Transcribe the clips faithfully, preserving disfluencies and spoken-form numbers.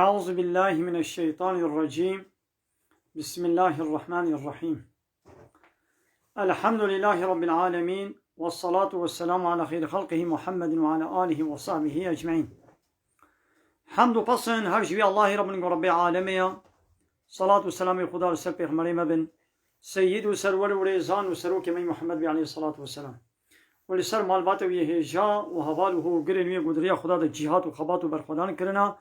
أعوذ بالله من الشيطان الرجيم. بسم الله الرحمن الرحيم. الحمد لله رب العالمين، والصلاة والسلام على خير خلقه محمد وعلى آله وصحبه أجمعين. Hemd û pesn her ji wî Allahî Rabbin ku Rabbê alemê ya. Salat û selamê Xuda li ser pêxemberê me bin. Seyyid û serwer û rêzan û serokê me Muhammed bî aleyhissalatu vesselam. Û li ser malbata wî hêja û heval û hogirên wî ku di riya Xuda de cîhat û xebat û berxwedan kirina.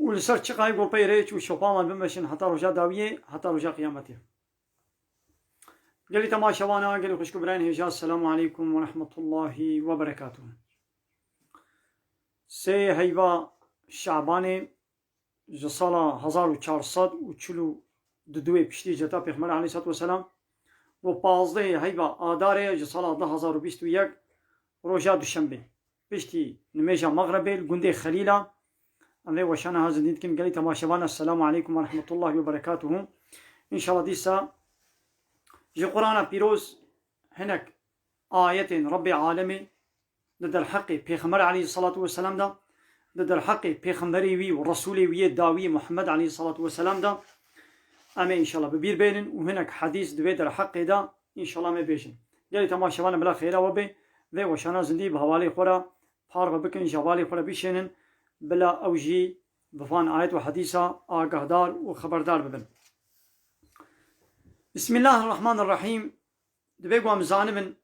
Û li ser çiqayê ku pey rêç û şopa wan bimeşin heta roja dawiyê, heta roja qiyametê. Gelî temaşevana, gelî xwişk û birayên hêja, Selamu aleykum ve rahmetullahi ve berekatuhu. Sê heyva Şabanê ji sala hezar û çar sed û çil û du piştî ceta Pêxemberê aleyhissalatu vesselam, û pazdehê heyva Adarê ji sala du hezar û bîst û yek, roja Duşembê, piştî nimêja Mexrebê li gundê Xelîla, em vê weşana ha zindî dikin. Gelî temaşevan, Esselamu aleykum ve rahmetullahi ve berekatuhu. Înşallah dîsa ji Qur'ana Pîroz hinek ayetên Rebbê alemê di derheqê Pêxember aleyhissalatu vesselam de, di derheqê Pêxemberê wî û Resûlê wî yê dawî Muhammed aleyhissalatu vesselam de, em ê înşallah bi bîr bênin û hinek hedîs di vê derheqê de înşallah em ê bêjin. Gelî temaşevan, bila xêra we bê, vê weşana zindî bi hevalê xwe re parve bikin, ji hevalê xwe re bişênin, bila ew jî bi van ayet û hedîsa agahdar û xeberdar bibin. Bismillahirrahmanirrahîm. Divê ku em zanibin,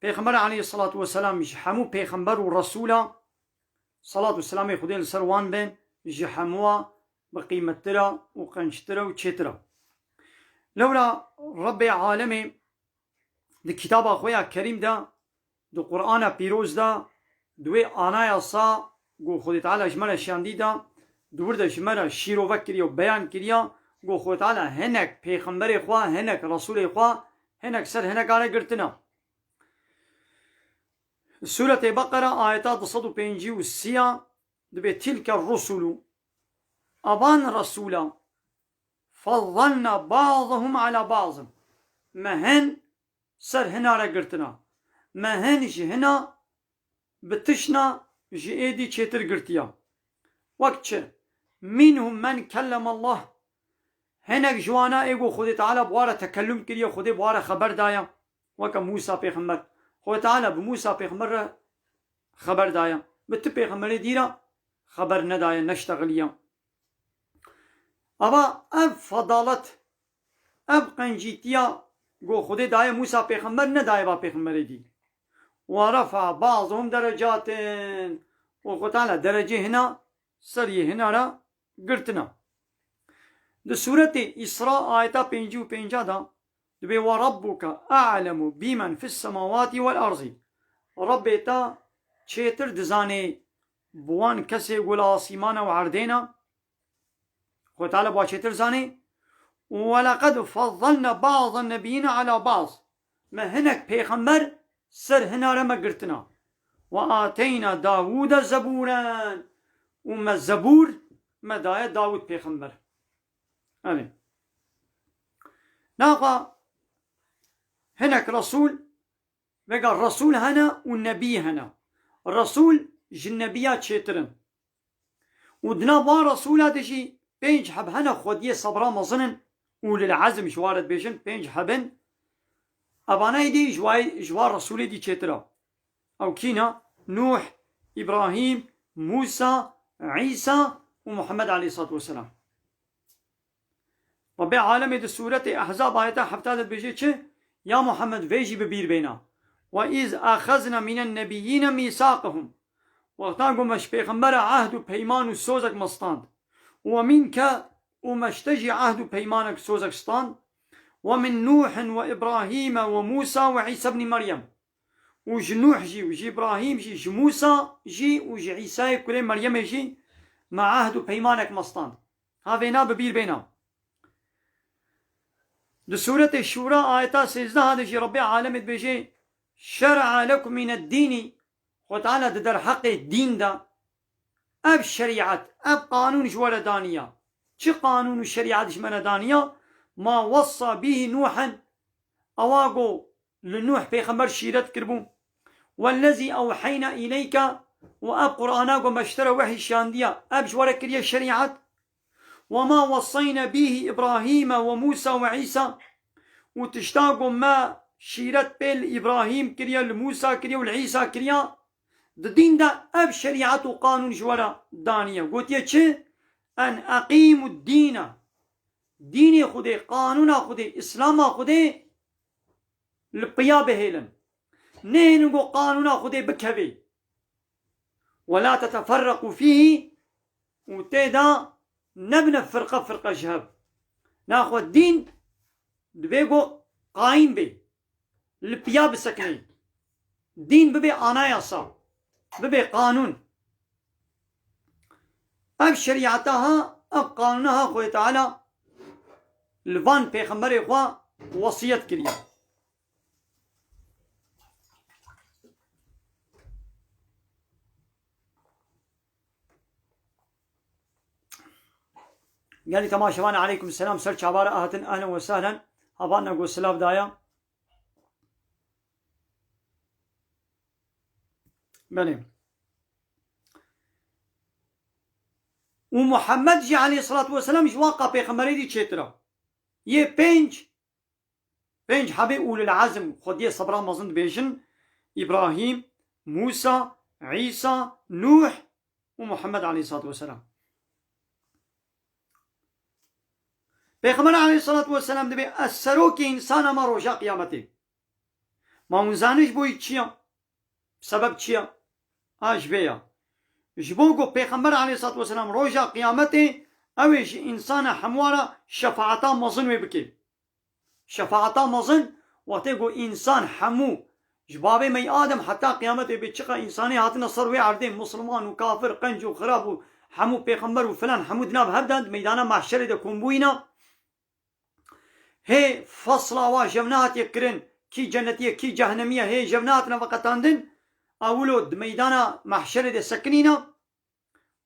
Pêxember aleyhissalatu vesselam ji hemû pêxember û resûla, salat û selamê Xwedê li ser wan bin, ji hemûa bi qîmettir e û qençtir e û çêtir e. Lewra Rebbê alemê di kitaba xwe ya kerîm de, di Qur'ana pîroz de, di wê anaya sa ku Xwedê Teala ji me re şiyandî de, di wir de ji me re şîrove kiriye û beyan kiriye ku Xwedê Teala hinek pêxemberê xwe, hinek resûlê xwe, hinek ser hineka re girtine. Sûretê Beqera, ayeta du sed û pêncî û sê ya, dibê: "Tilke rusulu", avan resûla, "fazzalna ba'dahum ala ba'din." Me hin ser hina re girtina. Me hin ji hina bi tişna ji êdî çêtir girtiya. Wek çi? "Minhum men kellem Allah." Hinek ji wana ê ku Xwedê Teala bi wa re tekellum kiriye, Xwedê bi wa re xeber daye. Weke Mûsa pêxember. Xwedê Teala bi Mûsa pêxember re xeber daye. Bi ti pêxemberê dî re xeber nedaye, neştexiliye. Ava ev fedalet, ev qencîtiya ku Xwedê daye Mûsa pêxember, nedaye va pêxemberê dî. "Ve refa ba'dahum derecatin." Û Xwedê Teala derecê hina ser yê hina re girtina. Di sûretê Îsra ayeta pêncî û pênca de dibê: "Ve rabbuke a'lemu bimen fis semawati vel arzi." Rebbê te çêtir dizanê bi wan kesê ku li asîmana û erdê ne. Xwedê Teala bi wa çêtir zanê. "Ve lekad fazzalna ba'dan nebiyyîne ala ba'd." Me hinek pêxember ser hina re me girtina. "Ve ateyna Dawûde zebûren." Û me zebûr, me daye Dawûd pêxember. Evê. Naxa hinek resûl, vega resûl hene û nebî hene. Resûl ji nebiya çêtir in. Û di nav van resûla de jî pênc heb hene xwediyê sebra mezin in û lil ezm ji wa re dibêjin, pênc heb in. Evana êdî ji wa, ji wa resûlê dî çêtir e. Ew kî ne? Nûh, Îbrahîm, Mûsa, Îsa û Muhammed aleyhissalatu vesselam. Rebbê alemê di sûretê Ehzab ayeta hefta de dibêje çi? Ya Muhammed, vê jî bi bîr bêne. "Ve iz axezna minen nebiyyîne mîsaqehum." Wexta ku me ji pêxembera ehd û peyman û sozek me stand. "Ve minke", û me ji te jî ehd û peymanek, sozek stand. "Ve min Nûhin ve Îbrahîme ve Mûsa ve Îsa ibnî Meryem." Û ji Nûh jî û ji Îbrahîm jî, ji Mûsa jî û ji Îsayê kurê Meryemê jî me ehd û peymanek me stand. Ha vêna bi bîr bêne. Di sûretê Şûra ayeta sêzdeh de jî Rebbê alemê dibêje: "Şer'a lekum mineddînî." Xwe Teala di derheqê dîn de ev şerîet, ev qanûn ji we re daniya. Çi qanûn û şerîet ji me re daniya? "Ma wessa bîhî Nûhen." Ewa ku li Nûh pêxember şîret kiribû. "Wellezî ewheyna îleyke." û ev Qur'ana ku me ji te re wehî şandiya, ev ji we re kiriye şerîet. وما وصينا به إبراهيم وموسى وعيسى û tişta ku me şîret pê li Îbrahîm kiriye, li Mûsa kiriye û li Îsa kiriye, di dîn de ev şerîet û qanûn ji we re daniye. Gotiye çi? أن أقيموا الدين. Dînê Xwedê, qanûna Xwedê, Îslama Xwedê li piya bihêlin. Nehêlin ku qanûna Xwedê bikevê. ولا تتفرقوا فيه û tê de nebine firqe firqe ji hev. Naxwe dîn dibê ku qayîm bê, li piya bisekinê. Dîn bibe anayasa, bibe qanûn. Ev şerîeta ha, ev qanûna ha Xwedê Teala li van pêxemberê xwe wesiyet kiriye. Gelî temaşevan, aleykum selam, ser çavara hatin, ehlen ve sehlen. Havan ne go silav daya. Belê. Û Muhammed jî aleyhissalatu vesselam ji wan qa pêxemberê dî çêtir e. Yê pênc, pênc hebê ulul azm, xwediyê sebra mezin dibêjin, Îbrahîm, Mûsa, Îsa, Nûh û Muhammed aleyhissalatu vesselam. Pêxember aleyhissalatu vesselam dibê ez serokê însana me roja qiyametê. Ma hûn zanin ji bo yî çi ya? Sebeb çi ya? A ji vê ya. Ji bo ku Pêxember aleyhissalatu vesselam roja qiyametê ew ê ji însana hemû re şefaeta mezin wê bike. Şefaeta mezin, wextê ku însan hemû, ji bavê me yî Adem heta qiyametê bê, çiqa însanê hatine ser wê erdê, misliman û kafir, qenc û xirab û hemû pêxember û filan, hemû di nav hev de di meydana mahşerê de kom bûyîne. Hê fesla wa jev nehatiye kirin, kî cennetî ye, kî cehennemî ye, hê jev nehatine veqetandin, a wilo di meydana mahşerê de sekinîne.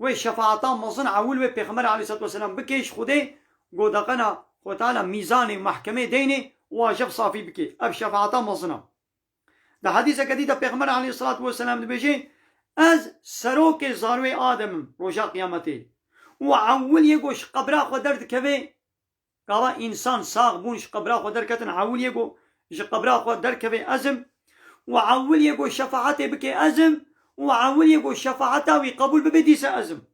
Wê şefaeta mezin ewil wê Pêxember aleyhissalatu vesselam bike ji Xwedê, go deqena Xwedê Teala mîzanê mehkemê deynê û wa jev safî bike. Ev şefaeta mezin e. Di hedîseke dî de Pêxember aleyhissalatu vesselam dibêje, ez serokê zarwê Adem im roja qiyametê. Û ewil yê go ji qebra xwe derdikeve, Gava însan sax bûn ji qebra xwe derketin, ewil yê ku ji qebra xwe derkeve ez im, û ewil yê ku şefaetê bike ez im, û ewil yê ku şefaeta wî qebûl bibe dîse ez im.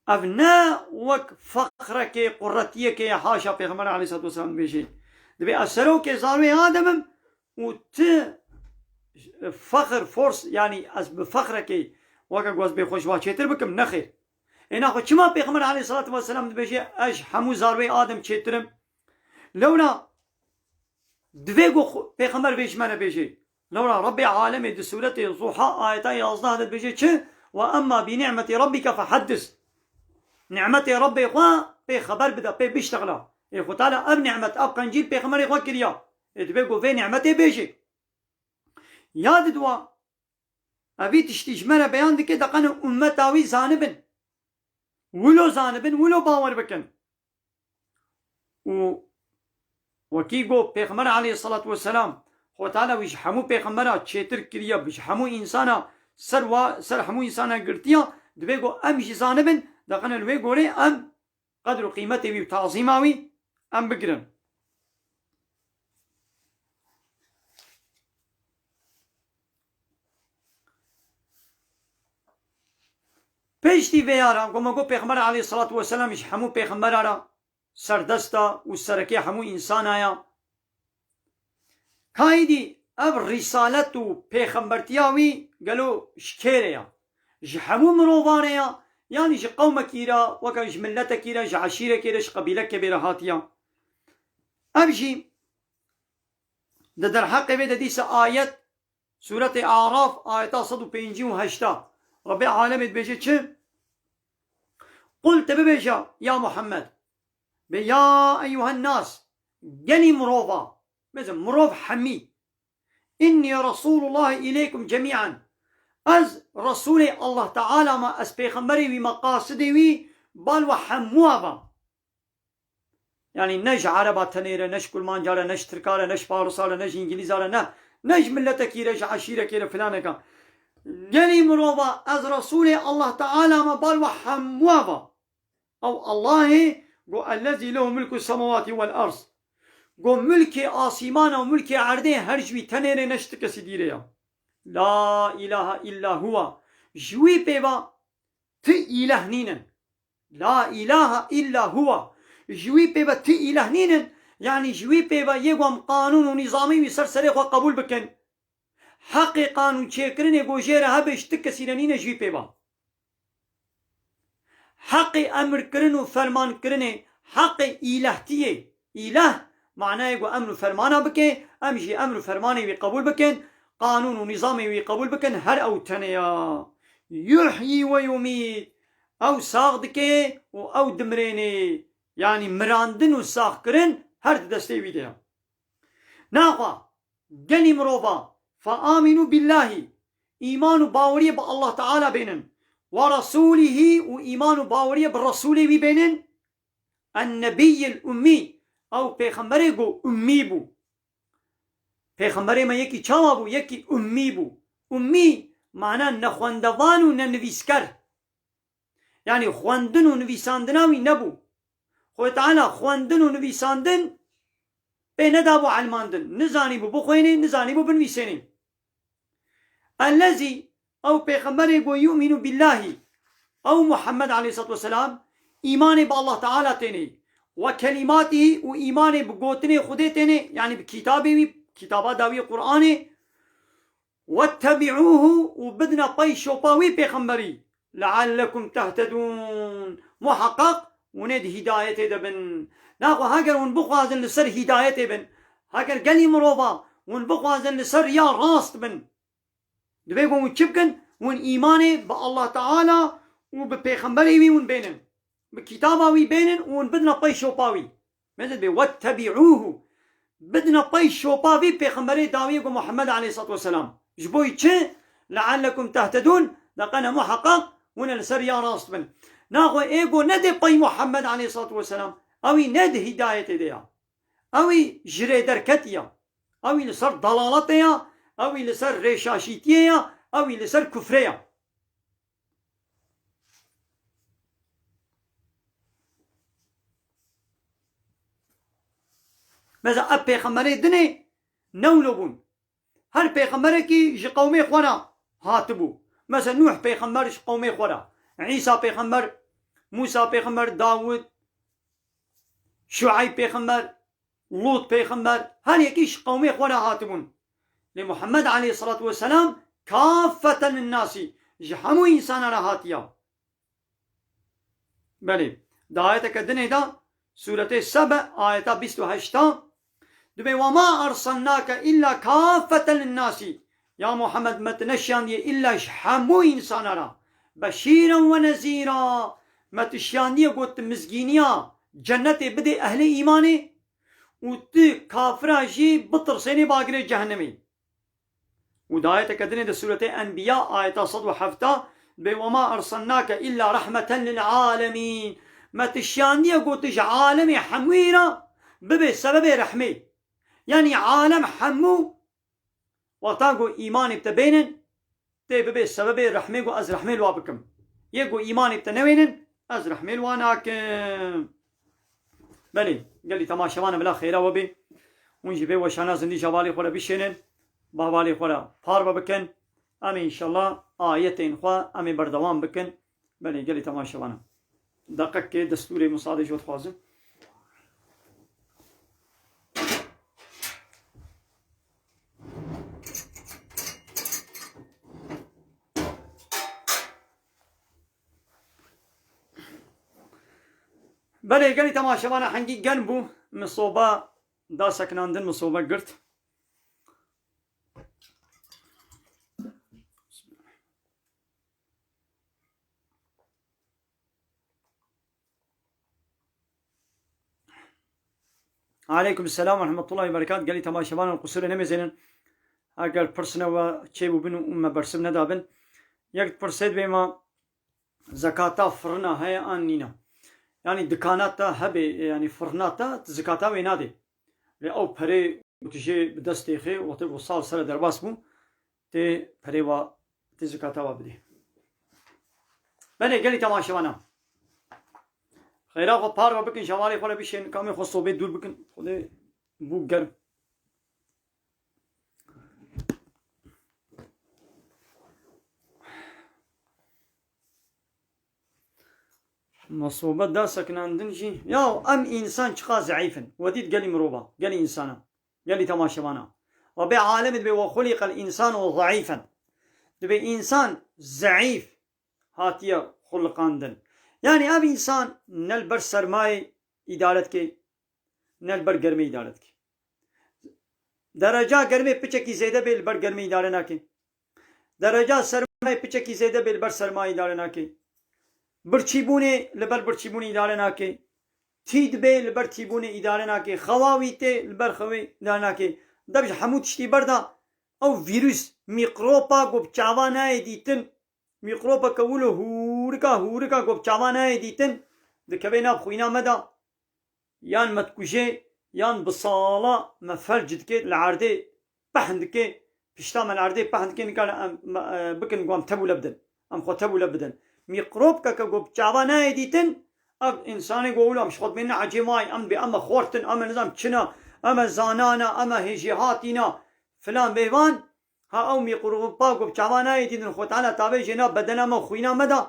Ev ne wek fexrekê, quretiyekê ye, haşa Pêxember aleyhissalatu vesselam dibêje. Dibê ez serokê zarwê Adem im, û ti fexr, fors, yanî ez bi fexrekê weke ku ez bê xwe ji wa çêtir bikim, nexêr. Ê naxwe çima Pêxember aleyhissalatu vesselam dibêje, ez ji hemû zarwê Adem çêtir im? Lewra divê ku xwe-, Pêxember vê ji me re bêje. Lewra Rebbê alemê di sûretê Zuha ayeta yazdeh de dibêje çi? Ve emma bi ni'metî rabbike fehaddis. Ni'metê Rebbê xwe pê xeber bide, pê biştexila. Ê Xwe Teala ev ni'met, ev qencîl Pêxemberê xwe kiriya. Ê dibê ku vê ni'metê bêje. Ya didwa, evî tiştî ji me re beyan dike, deqene ummeta wî zanibin. Wilo zanibin, wilo bawer bikin. Û wekî got Pêxember aleyhissalatu vesselam, Xwe Teala wî ji hemû pêxembera çêtir kiriye, ji hemû însana ser wa, ser hemû însana girtiya, divê got em jî zanibin, deqene li wê gorê em qedr û qîmetê wî û tazîma wî em bigirin. Piştî vê ya re, ku me got Pêxember aleyhissalatu vesselam ji hemû pêxembera re serdest e û serekê hemû însana ye. Ka êdî ev rîsalet û pêxembertiya wî gelo ji kê re ya? Ji hemû mirovan re ya, yanî ji qewmekî re, weke ji miletekî re, ji eşîrekê re, ji qebîlekê bê re hatiya? Ev jî di derheqê vê de dîse ayet, Sûretê Araf, ayeta sed û pêncî û heşta. Rebbê alemê dibêje çi? Qul, te bibêje, ya Muhammed. Bê ya eyyuhen nas, gelî mirova. Bêje mirov hemî. Innî Resûlullahî îleykum cemî'en. Ez Resûlê Allah Teala me, ez pêxemberê wî me, qasidê wî, bal we hemû eva. Yanî ne ji Ereba tenê re, ne ji Kurmanca re, ne ji Tirka re, ne ji Farisa re, ne ji Îngilîza re, ne. Ne ji miletekî re, ji eşîrekê re, filaneka. Gelî mirova, ez Resûlê Allah Teala me bal we hemû ava. Ew Allahê go, "Ellezî lehu mulku semawatî wel erd." Go, "Mulkê asîmana û mulkê erdê her ji wî tenê re, ne ji ti kesî dî re ya." La ilahe illa huwa. Ji wî pê ve ti îleh nînin. La ilahe illa huwa. Ji wî pê ve ti îleh nînin. Yanî ji wî pê ve yê ku em qanûn û nîzamê wî ser serê xwe qebûl bikin. Heqê qanûn çêkirinê ku jê re hebe ji ti kesî re nîne ji wî pê ve. Heqê emrkirin û fermankirinê, heqê îlehtiyê. Îleh manayê ku emr û fermana bike, em jî emr û fermanê wî qebûl bikin, qanûn û nîzamê wî qebûl bikin, her ew tenê ya. Yuhyi ve yumît, ew sax dike û ew dimirênê. Yanî mirandin û saxkirin her di destê wî de ya. Naxwe gelî mirova, "Fe amînû billahî", îman û baweriyê bi Allah Teala bênin, "we resûlihî", û îman û baweriyê bi Resûlê wî bênin, "en-nebiyyil ummî", ew pêxemberê ku ummî bû. Pêxemberê me yekî çawa bû? Yekî ummî bû. Ummî mana nexwendevan û nenivîsker. Yanî xwendin û nivîsandina wî nebû. Xwedê Teala xwendin û nivîsandin pê nedabû elmandin. Nizanîbû bixwênê, nizanîbû binivîsênê. Ellezî, ew pêxemberê ku yu'minu billahî, ew Muhammed aleyhissalatu vesselam, îmanê bi Allah Teala tênê. Ve kelîmatî, û îmanê bi gotinê Xwedê tênê, yanî bi kitabê wî, kitaba dawî Qur'anê. "Wettebi'ûhu", û bidine pey şopa wî pêxemberî, "leallekum tehtedûn", muheqeq hûn ê di hîdayetê de bin. Naxwe heger hûn bixwazin li ser hîdayetê bin, heger gelî mirova hûn bixwazin li ser riya rast bin, divê ku hûn çi bikin? Hûn îmanê bi Allah Teala û bi pêxemberê wî hûn bênin. Bi kitaba wî bênin û hûn bidine pey şopa wî. Mezin bê, "Wettebi'ûhu." Bidine pey şopa vî pêxemberê dawiyê ku Muhammed aleyhissalatu vesselam. Ji bo çi? "Leallekum tehtedûn", de qene muheqeq hûn ê li ser riya rast bin. Naxwe ê ku nedê pey Muhammed aleyhissalatu vesselam, ewî ne di hîdayetê de ya. Ewî ji rê derketî ya. Ewî li ser dalaletê ya. Ewî li ser rêşaşîtiyê ya. Ewî li ser kufrê ya. Mesela ev pêxemberê dinê ne wilo bûn. Her pêxemberekî ji qewmê xwe re hatibû. Mesela Nûh pêxember ji qewmê xwe re. Îsa pêxember, Mûsa pêxember, Dawud, Şueyb pêxember, Lût pêxember, her yekî ji qewmê xwe re hatibûn. Lê Muhammed aleyhissalatu vesselam kafeten linnasî, ji hemû însana re hatiya. Belê, di ayeteke dinê de, Sûretê Sebe, ayeta bîst û heşt a, dibê, "Ve ma ersalnake illa kafeten linnasî." Ya Muhammed, me tu neşiyandiye illa ji hemû însana re. Beşîren ve nezîra. Me tu şiyandiye got tu mizgîniya cennetê bidê ehlê îmanê û tu kafira jî bitirsênê bagirê cehennemê. Û di ayeteke dinê de Sûretê Enbiya, ayeta sed û heft a, dibê, "Ve ma ersalnake illa rahmeten lil alemîn." Me tu şiyandiye got tu ji alemê hemûyê re bibê sebebê rehmê. Yanî alem hemû wexta ku îmanê bi te bênin, tê bibê sebebê rehmê ku ez rehmê li wa bikim. Yê ku îmanê bi te newênin, ez rehmê li wa nakim. Belê, gelî temaşevana bila xêra we bê. Hûn jî vê weşana zindî ji hevalê xwe re bişênin, bi hevalê xwe re parve bikin. Em ê înşallah ayetên xwe em ê berdewam bikin. Belê, gelî temaşevana. Deqekê destûrê misadê ji we dixwazim. Belê, gelî temaşevana hengî germ bû. Min soba da sekinandin, min soba girt. Aleykum selam ve rahmetullahi ve berekat. Gelî temaşevanan qusûrê nemêzênin. Eger pirsine we çêbûbin û me bersiv nedabin. Yek pirsê dibê ma zekata firina heye an nîna? Yanî dikana te hebe, yanî firina te, tu zekata wê nadê. Lê ew perê Û tu jê bi destê xê, wextê ku sal sere derbas bû, tê perê wa, tê zikata wa bidê. Belê, gelî temaşevana. Xeyra xwe parve bikin, ji hevalê xwe re bişên, kamê xwe sobê dûr bikin. Xwedê bû germ. Ma sohbet da sekinandin jî. Ya em însan çiqas zeîf in. We dît gelî mirova, gelî însana, gelî temaşevana. Rabbê alemê dibê, "Ve xuliqel însanu zeîfen." Dibê însan zeîf hatiye xuliqandin. Yanî ev însan ne li ber sermayê îdare dike, ne li ber germê îdare dike. Dereca germê piçekî zêde bê, li ber germê îdare nake. Dereca sermayê piçekî zêde bê, li ber sermayê îdare nake. Birçîbûnê li ber birçîbûnê îdare nake. Tî dibê, li ber tîbûnê îdare nake. Xewa wî tê, li ber xewê îdare nake. Dev ji hemû tiştî berda ew vîrus, mîkropa ku bi çava nayê dîtin, mîkropeke wilo hûrika hûrika ku bi çava nayê dîtin, dikeve nav xwîna me de. Yan me dikuje, yan bi sala me felc dike, li erdê pehn dike, pişta me li erdê pehn dike, nikare em, me, e, bikin ku em tevûle bidin. Em xwe tevûle bidin. Mîkrobkeke ku bi çava nayê dîtin, ev însanê ku wilo em ji xwe dimêne ecêmayî, em dibê em e xortin, em e nizam çi ne, em e zanana, em e hêjêhatî ne, filan bêvan, ha ew mîkroba ku bi çava nayê dîtin, Xwe Teala tavê jê na bedena me û xwîna me de,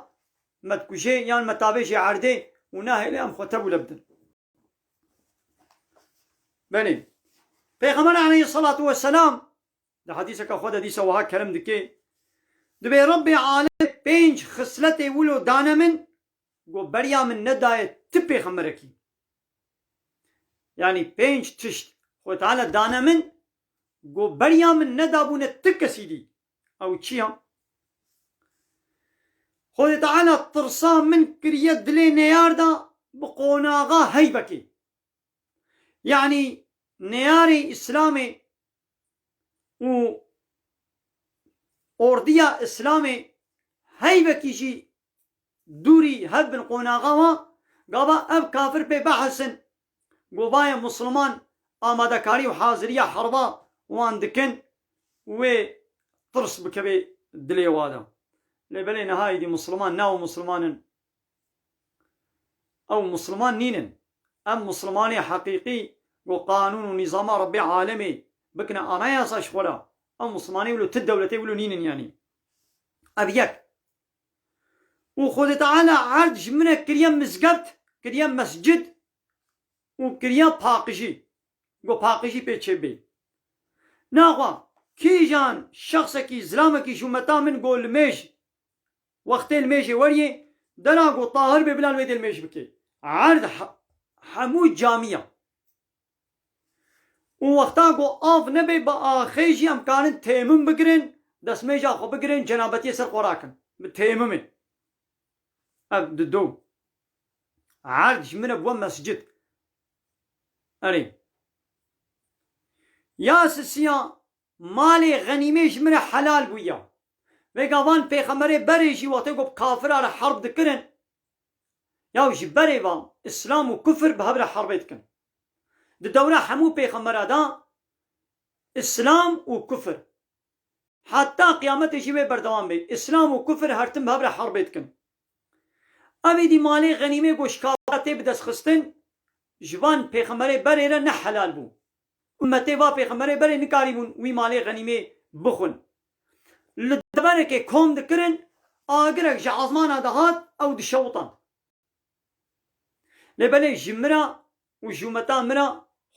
me dikuje, yan me tavê jê erdê û nahêle em xwe tevûle bidin. Belê. Pêxember aleyhisselatu vesselam di hedîseke xwe de dîsa wiha kerem dike. Dibê Rabbê alem pênc xisletê wilo dane min, ku beriya min nedaye ti pêxemberekî. Yanî pênc tişt Xwe Teala dane min, ku beriya min nedabûne ti kesî dî. Ew çi ya? Xwedê Teala tirsa min kiriye dilê neyar de bi qonaxa heyvekê. Yanî neyarê Îslamê û ordiya Îslamê heyvekî jî dûrî hev bin qonaxa wa, gava ev kafir pê bihesin, govaye Musliman amadekarî û haziriya herba wan dikin, wê tirs bikeve dilê wa de. Lê belê niha êdî Musliman ne û Musliman in. Ew Musliman nînin. Em Muslimanê heqîqî ku qanûn û nîzama Rebbê alemê bikine anayasa ji xwe re. Ew Muslimanê wilo ti dewletê wilo nînin yanî. Ev yek. Û Xwedê Teala erd ji min re kiriye mizgeft, kiriye mescid û kiriye paqijî. Go paqijî pê çêbê. Naxwe, kîjan şexsekî, zilamekî ji umeta min go limêj, wextê limêjê weriyê, dera go tahir bê bila li wê dê limêj bikê. Erd he-, hemû camî ya. Û wexta ku av nebe bi axê jî em karin têmim bigirin, destmêja xwe bigirin, cenabetiyê ser xwe rakin. Bi têmimê. Ev di do. Erd ji min re bû mescid. Erê. Ya sisiya malê xenîmê ji min re helal bûya. Vêga van pêxemberê berê jî wextê ku bi kafira re herb dikirin, ya ji berê van Îslam û kufir bi hev re herbê dikin. Di dewra hemû pêxembera de Îslam û kufir. Heta qiyametê jî wê berdewam bê. Îslam û kufir her tim bi hev re herbê dikin. Ev êdî malê xenîmê ku ji kafira tê bidestxistin, ji van pêxemberê berê re ne helal bû. Ummetê va pêxemberê berê nikarîbûn wî malê xenîmê bixwin. Li deverekê kom dikirin, agirek ji ezmana dihat, ew dişewitan. Lê belê ji min re û ji ummeta min re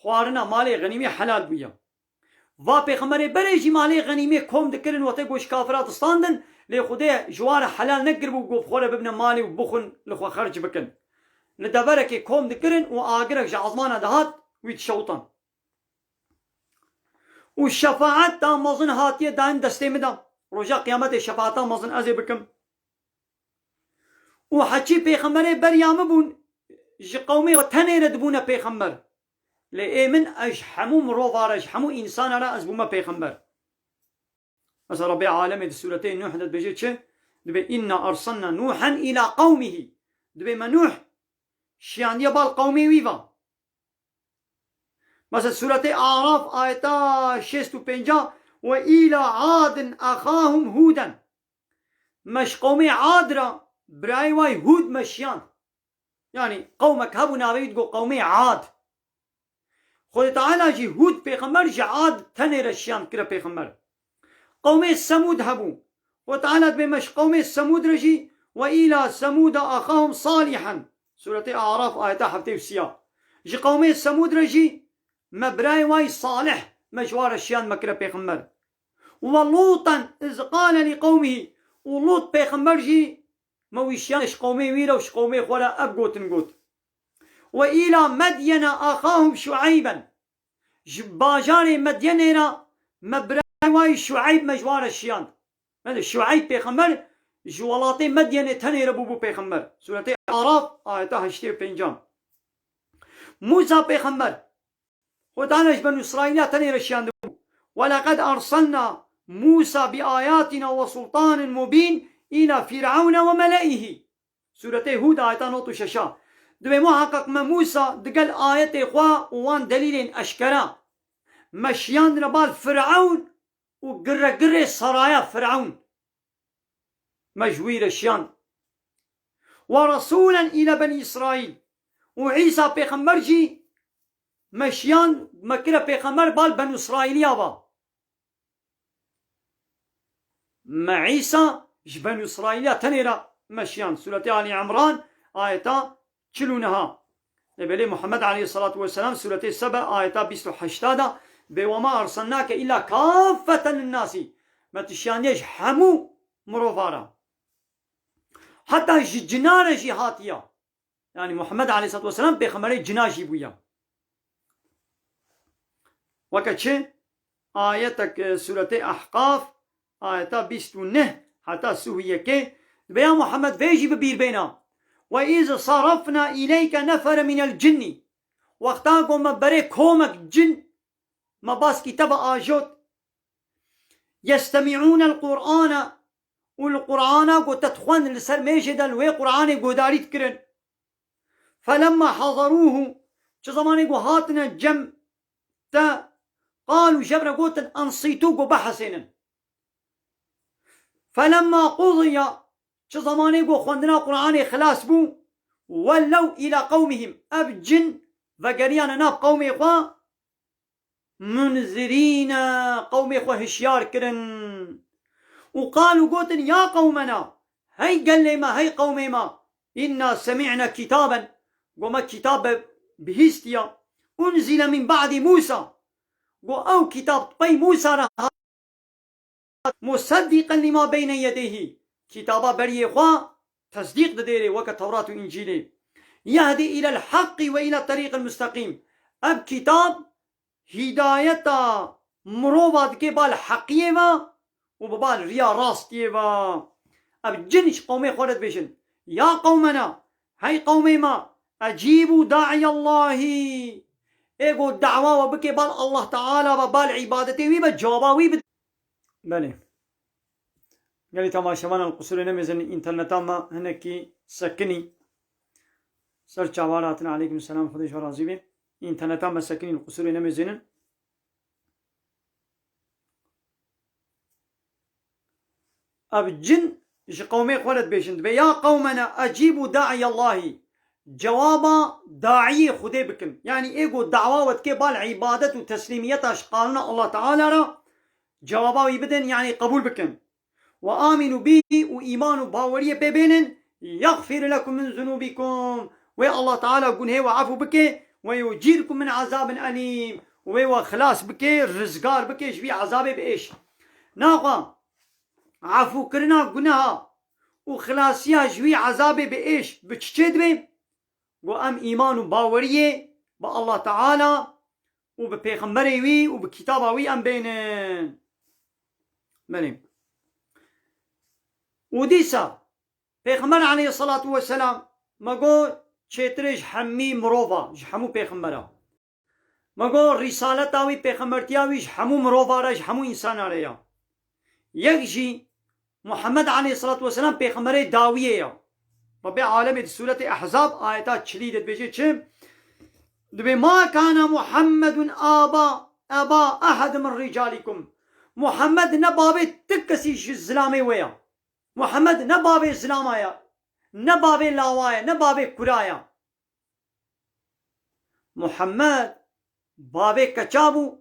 xwarina malê xenîmê helal bûye. Va pêxemberê berê jî malê xenîmê kom dikirin, wextê ku ji kafira distandin, lê Xwedê ji wan re helal nekiribû ku bi xwe re bibine malê û bixwin, li xwe xerc bikin. Li deverekê kom dikirin û agirek ji ezmana dihat, wî dişewitan. Û şefaet da mezin hatiye dayîn destê min de. Roja qiyametê şefaeta mezin ez ê bikim. Û heçî pêxemberê beriya min bûn, ji qewmê xwe tenê re dibûne pêxember. Lê ê min, ez ji hemû mirova re, ji hemû însana re ez bûme pêxember. Mesela Rebbê alemê di sûretê Nuh de dibêje çi? Dibê, "Inna arsalna Nuhan ila qewmihi." Dibê me Nuh şiyandiye bal qewmê wî va. Mesela Sûretê Araf ayeta şêst û pênc, "Ve îla adin axahum hûden." Me ji qewmê Ad re birayê way Hûd me şiyand. Yanî qewmek hebû navê wî digot qewmê Ad. Xwedê Teala jî Hûd pêxember ji Ad tenê re şiyand kire pêxember. Qewmê Semûd hebû. Xwedê Teala dibê me ji qewmê Semûd re jî, "Ve îla Semûda axahum Salîhen." Sûretê Araf ayeta heftê û sîya. Ji qewmê Semûd re jî me birayê way Salih me ji wan re şiyand me kire pêxember. "Ve Lûten iz qale li qewmihî." Û Lût pêxember jî me wî şiyand ji qewmê wî re û ji qewmê xwe re ev gotin got. "Ve îla Medyene axahum Şueyben." Ji bajarê Medyenê re me birayê way Şueyb me ji wan re şiyand. Me de Şueyb pêxember ji welatê Medyenê tenê re bûbû pêxember. Sûretê Araf ayeta heştê û pênc. Mûsa pêxember. Xwedana ji Benû Îsraîla tenê re şiyandibû. "Ve leqed arsalna Mûsa bi ayatina ve sultanin mubîn îla Fîr'ewne ve mele'ihî." Sûretê Hûd ayeta nod û şeş. Dibê muheqeq me Mûsa digel ayetê xwe û wan delîlên eşkera me şiyandine bal Fîr'ewn û giregirê saraya Fîr'ewn. Me ji wî re şiyand. "Ve resûlen île Benî Îsraîl." Û Îsa pêxember jî me şiyand, me kire pêxember bal Benû Îsraîliya va. Me Îsa ji Benû Îsraîliya tenê re me şiyand. Sûretê Alî Emran, ayeta çil û neha. Lê belê Muhammed aleyhissalatu vesselam, Sûretê Sebe, ayeta bîst û heşta da, "Bê ve ma arsalnake illa kaffeten linnasî." Me tu şiyandiye ji hemû mirova re. Heta ji cina re jî hatiya. Yanî Muhammed aleyhissalatu vesselam pêxemberê cina jî bûya. Weke çi? Ayetek, e, Sûretê Ehqaf, ayeta bîst û neh heta sî û yekê, dibe ya Muhammed vê jî bi bîr bêna. "Ve iz sarafna îleyke nefere minel cinnî." Wexta ku me berê komek cin, me bas kîtaba ajot. "Yestemî'ûnel Qur'ane." Û li Qur'ana ku te dixwend li ser mêjê de li wê Qur'anê guhdarî dikirin. "Felemma hazarûhu." Çi zemanê ku hatine cem te, qalû, ji hev re gotin, "Ensîtû," ku bihesênin. "Felemma qudiya." Çi zemanê ku xwendina Qur'anê xilas bû, "wellew îla qewmihim." Ev cin vegeriyane nav qewmê xwe, "munzirîne," qewmê xwe hişyar kirin. "Û qalû," gotin, "ya qewmena," hey gelê me, hey qewmê me, "inna semî'ne kitaben," go me kitabe bihîstiya, "unzile min ba'dî Mûsa," go ew kitab pey Mûsa re hat, "museddîqen lîma beyne yedeyhî," kitaba beriyê xwe tesdîq didêrê weke Tewrat û Încîlê. "Yehdî îlel heqqî ve île terîqil musteqîm." Ev kitab hîdayeta mirova dike bal heqiyê ve û bi bal riya rastiyê ve. Ev cin ji qewmê xwe re dibêjin, "Ya qewmena, hey qewmê me, ecîbû da'iyallahî." Ê ku dawa we bike bal Allah Teala ve, bal îbadetê wî ve, cewaba wî bide. Belê. Gelî temaşevanan, qusûrê nemêzin, înterneta me hinekî sekinî. Ser çavan hatin, aleykum selam, Xwedê ji we razî be. Înterneta me sekinî, li qusûrê nemêzinin. Ev cin ji qewmê xwe re dibêjin, dibê, "Ya qewmena ecîbû da'iyallahî." Cewaba daiyê Xwedê bikin. Yanî ê ku dawa we dike bal îbadet û teslîmiyeta ji qanûna Allah Teala re, cewaba wî bidin, yanî qebûl bikin. "Ve amînû bî," û îman û baweriyê pê bênin, "yexfir lekum min zunûbîkum." Wê Allah Teala gunhê we efû bike, "ve yucîrkum min ezabin elîm." Wê we xilas bike, rizgar bike ji vî ezabê bi êş. Naxwe efûkirina guneha û xilasiya ji wî ezabê bi êş bi çi çê dibe? Go em îman û baweriyê bi Allah Teala û bi pêxemberê wî û bi kitaba wî em bênin. Belê. Û dîsa Pêxember aleyhissalatu vesselam, me got, çêtirê ji hemî mirova, ji hemû pêxembera. Me got, rîsaleta wî, pêxembertiya wî ji hemû mirova re, ji hemû însana re ya. Yek jî Muhammed aleyhissalatu vesselam pêxemberê dawiyê ya. Rabbê alemê di Sûretê Ehzab ayeta çilî de dibêje çi? Dibê, "Ma kana Muhammedun aba, aba ehad min ricalikum." Muhammed ne bavê ti kesî ji zilamê we ya. Muhammed ne bavê zilama ya. Ne bavê lawa ye, ne bavê kura ya. Muhammed bavê keça bû,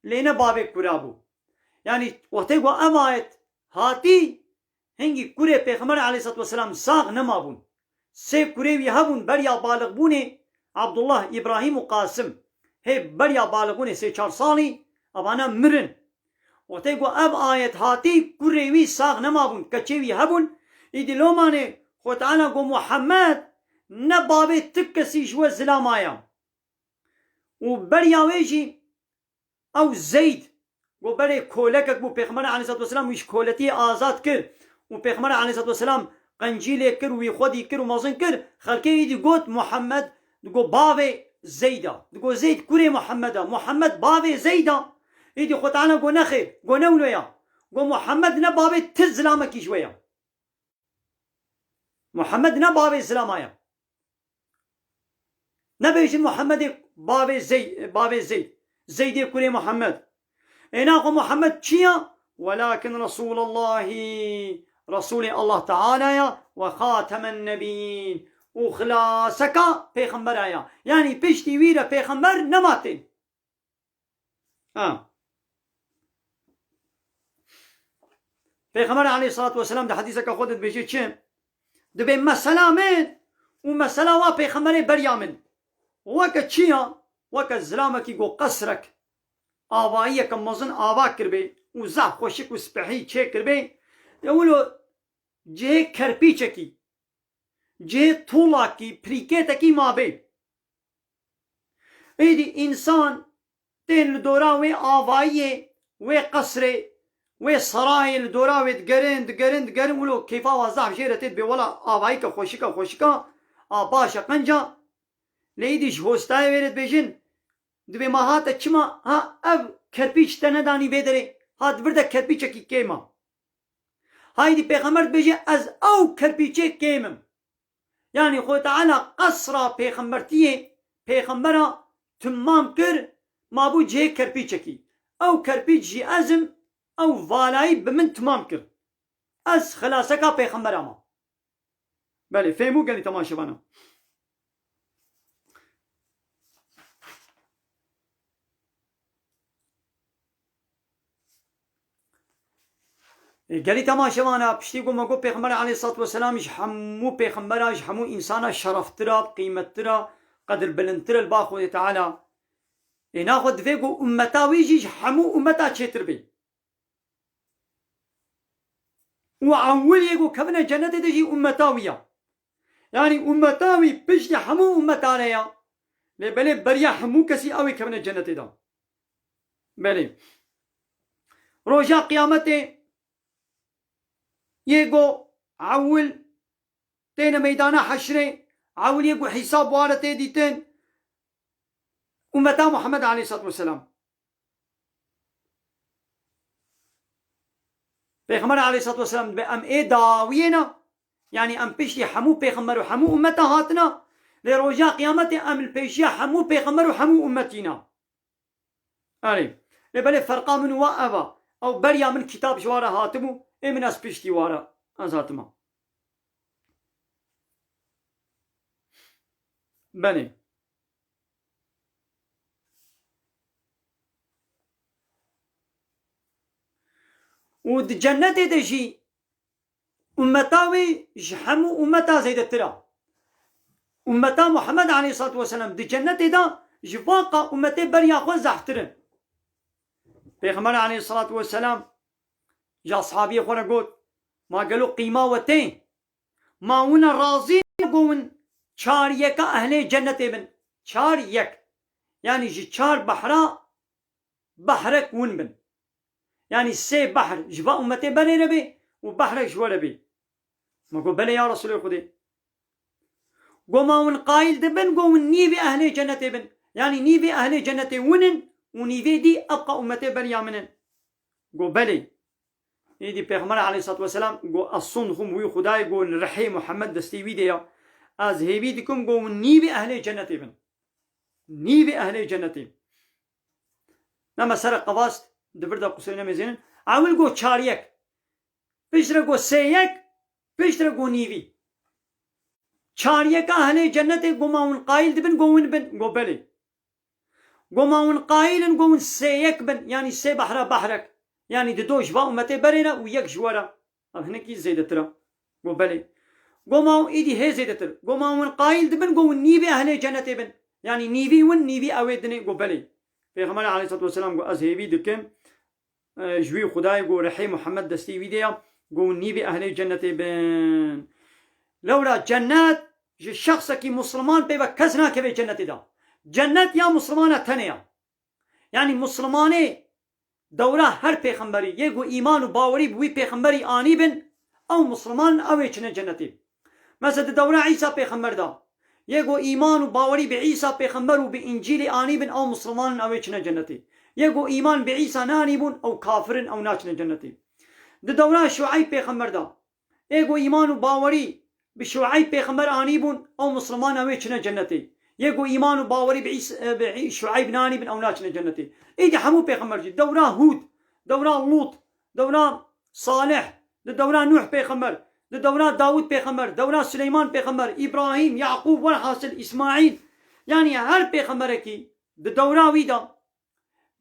lê ne bavê kura bû. Yanî wextê ku ev ayet hatî, hingî kurê Pêxember aleyhissalatu vesselam sax nemabûn. Sê kurê wî hebûn beriya balixbûnê, Abdullah, Îbrahîm û Qasim. Hê beriya balixbûnê sê çar salî, evana mirin. Wextê ku ev ayet hatî, kurê wî sax nemabûn, keçê wî hebûn. Îdî lomanê Xwe Teala got, Muhammed ne bavê ti kesî ji we zilama ya. Û beriya wê jî ew Zeyd, got, berê kolekek bû, Pêxember aleyhissalatu vesselam wî ji koletiyê azad kir û Pêxember aleyhissalatu vesselam qencî lê kir û wî xwedî kir û mezin kir. Xelkê îdî got, Muhammed, digot, bavê Zeyd a. Digot, Zeyd kurê Muhammed a. Muhammed bavê Zeyd a. Îdî Xwe Teala got, nexêr, got, ne wilo ya. Got, Muhammed ne bavê ti zilamekî ji we ya. Muhammed ne bavê zilama ya. Nebêjin Muhammedê bavê Zey-, bavê Zeyd. Zeydê kurê Muhammed. Ê naxwe Muhammed çi ya? Welakin Resûlallahî, Resûlê Allah Teala ya, we xatemen nebiyîn. Û xilaseka pêxembera ya. Yanî piştî wî re pêxember nema tên. Ha. Pêxember aleyhissalatu vesselam di hedîseke xwe de dibêje çi? Dibê mesela min û mesela wa pêxemberê beriya min weke çi ya? Weke zilamekî ku qesrek, avayiyeke mezin ava kiribê û zehf xweşik û spehî çêkiribê. Ya wilo cihê kerpîçekî, cihê tolakî, pirîkêtekî mabê. Êdî însan tên li dora wê avayiyê, wê qesrê, wê serayê li dora wê digerin, digerin, digerin, wilo kêfa wa zehf jê re tê dibê, wela avayîke xweşik e, xweşik e, a baş e, qenc e. Lê êdî ji hostayê wê re dibêjin, dibê ma hate çima, ha ev kerpîç te nedanî vê derê, ha di vir de kerpîçekî kêm e. Haydî pêxember dibêje, ez ew kerpîçê kêm im. Yanî Xwedê Teala qesra pêxembertiyê, pêxembera timam kir, mabû cihê kerpîçekî. Ew kerpîç jî ez im, ew valayî bi min timam kir. Ez xilaseka pêxembera me. Belê, fêm bû gelî temaşevana. E, gelî temaşevana, piştî ku me got Pêxember aleyhissalatu vesselam ji hemû pêxembera, ji hemû însana şereftir e, qîmettir e, qedirbilindtir e li ba Xwedê Teala. Ê naxwe divê ku ummeta wî jî ji hemû ummeta çêtir bê. Û ewil yê ku kevine cennetê de jî ummeta wî ya. Yanî ummeta wî piştî hemû ummetan e ya. Lê belê beriya hemû kesî ew ê kevine cennetê de. Belê. Roja qiyametê yê ku ewil têne meydana heşrê, ewil yê ku hîsab ware tê dîtin, ummeta Muhammed aleyhissalatu vesselam. Pêxember aleyhissalatu vesselam dibe em ê dawiyê ne, yanî em piştî hemû pêxember û hemû ummeta hatina, lê roja qiyametê em li pêşiya hemû pêxember û hemû ummetî ne. Erê. Lê belê ferqa min û wa ev e. Ew beriya min kitab ji wa re hatibû, ê min ez piştî wa re ez hatima. Belê. Û di cennetê de jî ummeta wî ji hemû ummeta zêdetir e. Ummeta Muhammed aleyhissalatu vesselam di cennetê de ji van qa ummetê beriya xwe zehftir in. Pêxember aleyhissalatu vesselam ji ashabiyê xwe re got, ma gelo qîma we tê? Ma wina razî ne ku win çar yeka ehlê cennetê bin? Çar yek. Yanî ji çar behra behrek win bin. Yanî sê behr ji va ummetê berê re bê û behrek ji we re bê. Me got, belê ya Resûlê Xwedê. Got, ma win qayîl dibin, got, win nîvê ehlê cennetê bin. Yanî nîvê ehlê cennetê win in û nîvê dî ebqa ummetê beriya min in. Got, belê. Êdî Pêxember aleyhissalatu vesselam got, ez sond xwim wî Xwedayê, got, rihê Muhammed destê wî de ya. Ez hêvî dikim, got, win nîvê ehlê cennetê bin. Nîvê ehlê cennetê. Ne mesele qevast, di vir de qusey nemêzênin. Ewil got çar yek. Piştre got sê yek. Piştre got nîvî. Çar yeka ehlê cennetê got ma hûn qayîl dibin, got hûn bin. Got belê. Got ma hûn qayîl in, got hûn sê yek bin. Yanî sê behra behrek. Yanî di do ji va ummetê berê re û yek ji we re. Ev hinekî zêdetir e. Got belê. Got ma hûn îdî hê zêdetir. Got ma hûn qayîl dibin, got hûn nîvê ehlê cennetê bin. Yanî nîvî win, nîvî ew ê dinê. Got belê. Pêxember aleyhissalatu vesselam got ez hêvî dikim. E, ji wî Xwedayê got rihê Muhammed destê wî de ya. Got hûn nîvê ehlê cennetê bin. Lewra cennet ji şexsekî musliman pê ve kes nakeve cennetê de. Cennet ya muslimana tenê ya. Yanî muslimanê dewra her pêxemberî, yê ku îman û bawerî bi wî pêxemberî anî bin, ew musliman ew ê çine cennetê. Mesela di dewra Îsa pêxember de, yê ku îman û bawerî bi Îsa pêxember û bi Încîlê anî bin, ew musliman in, ew ê çine cennetê. Yê ku îman bi Îsa neanîbûn, ew kafir in, ew naçine cennetê. Di dewra Şueyb pêxember de, ê ku îman û bawerî bi Şueyb pêxember anîbûn, ew misliman ew ê çine cennetê. Yê ku îman û bawerî bi Îs-, e, bi Î-, Şueyb nanîbin, ew naçine cennetê. Îdî hemû pêxember jî, dewra Hûd, dewra Lût, dewra Salih, di dewra Nûh pêxember, di dewra Dawûd pêxember, dewra Sileyman pêxember, Îbrahîm, Yaqûb, welhasil Îsmaîl. Yanî her pêxemberekî di dewra wî de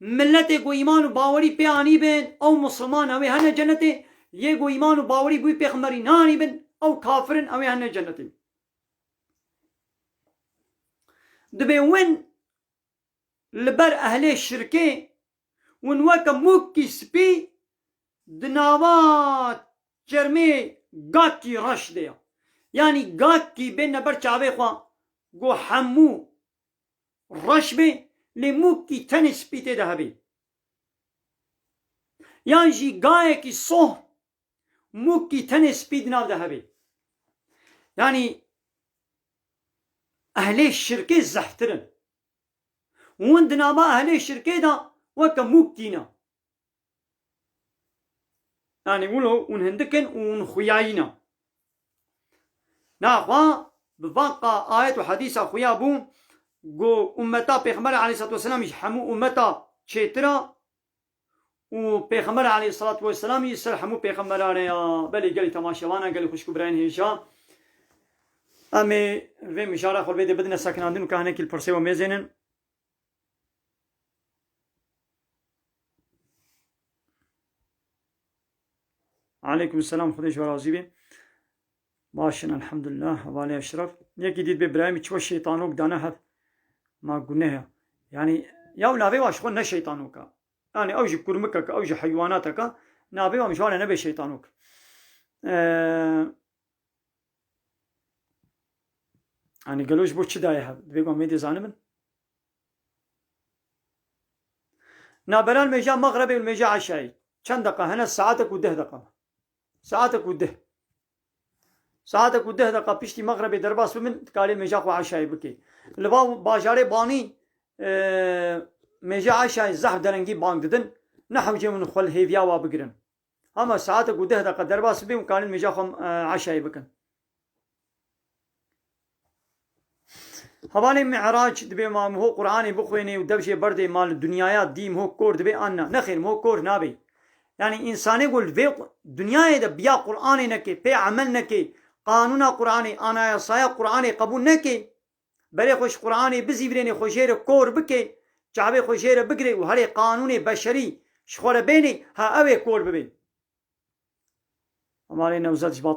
Miletê ku îman û bawerî pê anîbin, ew misliman, ew ê hene cennetê. Yê ku îman û bawerî bi wî pêxemberî neanîbin, ew kafir in, ew ê hene cennetê. Dibê win li ber ehlê şirkê, win weke mûkî spî di nava çermê gakî reş de ya. Yanî gakî bêne ber çavê xwe, ku hemû reş bê, lê mûkî tenê spî tê de hebê. Yan jî gayekî soh, mûkî tenê spî di nav de hebê. Yanî ehlê şirkê zehftir in. Hûn di nava ehlê şirkê de weke mûk tîne. Yanî wilo hûn hindik in û hûn xuyayî ne. Naxwe bi van qa ayet û hedîsa xuya bû, ku ummeta Pêxemberê aleyhissalatu vesselam ji hemû ummeta çêtir e û Pêxember aleyhissalatu vesselam jî ser hemû pêxemberan e ya. Belê gelî temaşevana, gelî xwişk û birayên hêja. Em ê vê mijara xwe vê dê bidine sekinandin û ka hinekî li pirsê we mêzênin. Aleykum selam, Xwedê ji we razî be. Baş in, elhamdulillah, hevalê Eşref. Yekî dît bê birayê min çi we şeytanok dane hev. Ma guneh e. Yanî, ya navê wa ji xwe ne şeytanok e. Yanî, ew ji kurmikek e, ew ji heywanateke. Navê wa ji wan re nebe şeytanok. Ee, Yanî gelo ji bo çi daye hev? Divê ku em vê dê zanibin. Naberan mêja mexrebê û mêja eşayê. Çend deqa hene? Saetek û deh deqa. Saetek û deh. Saetek û deh deqa piştî mexrebê derbas bibin, dikarê mêja xwe eşayê bikê. Li ba-, bajarê Banî, e, mêja eşayê zehf derengî bang didin. Ne hewce min xwe li hêviya wa bigirin. Hema saetek û deh deqa derbas bibê û karin mêja xwe, e, eşayê bikin. Hevalê Mi'rac dibê ma miho Qur'anê bixwênê û dev jê berdê ma li dinyaya dî miho kor dibê an na? Nexêr, miho kor nabê. Yanî însanê ku li vê qu-, dinyayê de biya Qur'anê neke, pê emel neke, qanûna Qur'anê, anayasaya Qur'anê qebûl neke, berê xwe ji Qur'anê bizîvirênê, xwe jê re kor bike, çavê xwe jê re bigire û herê qanûnê beşerî ji xwe re bênê, ha ew ê kor bibê. Hevalê Newzet ji ba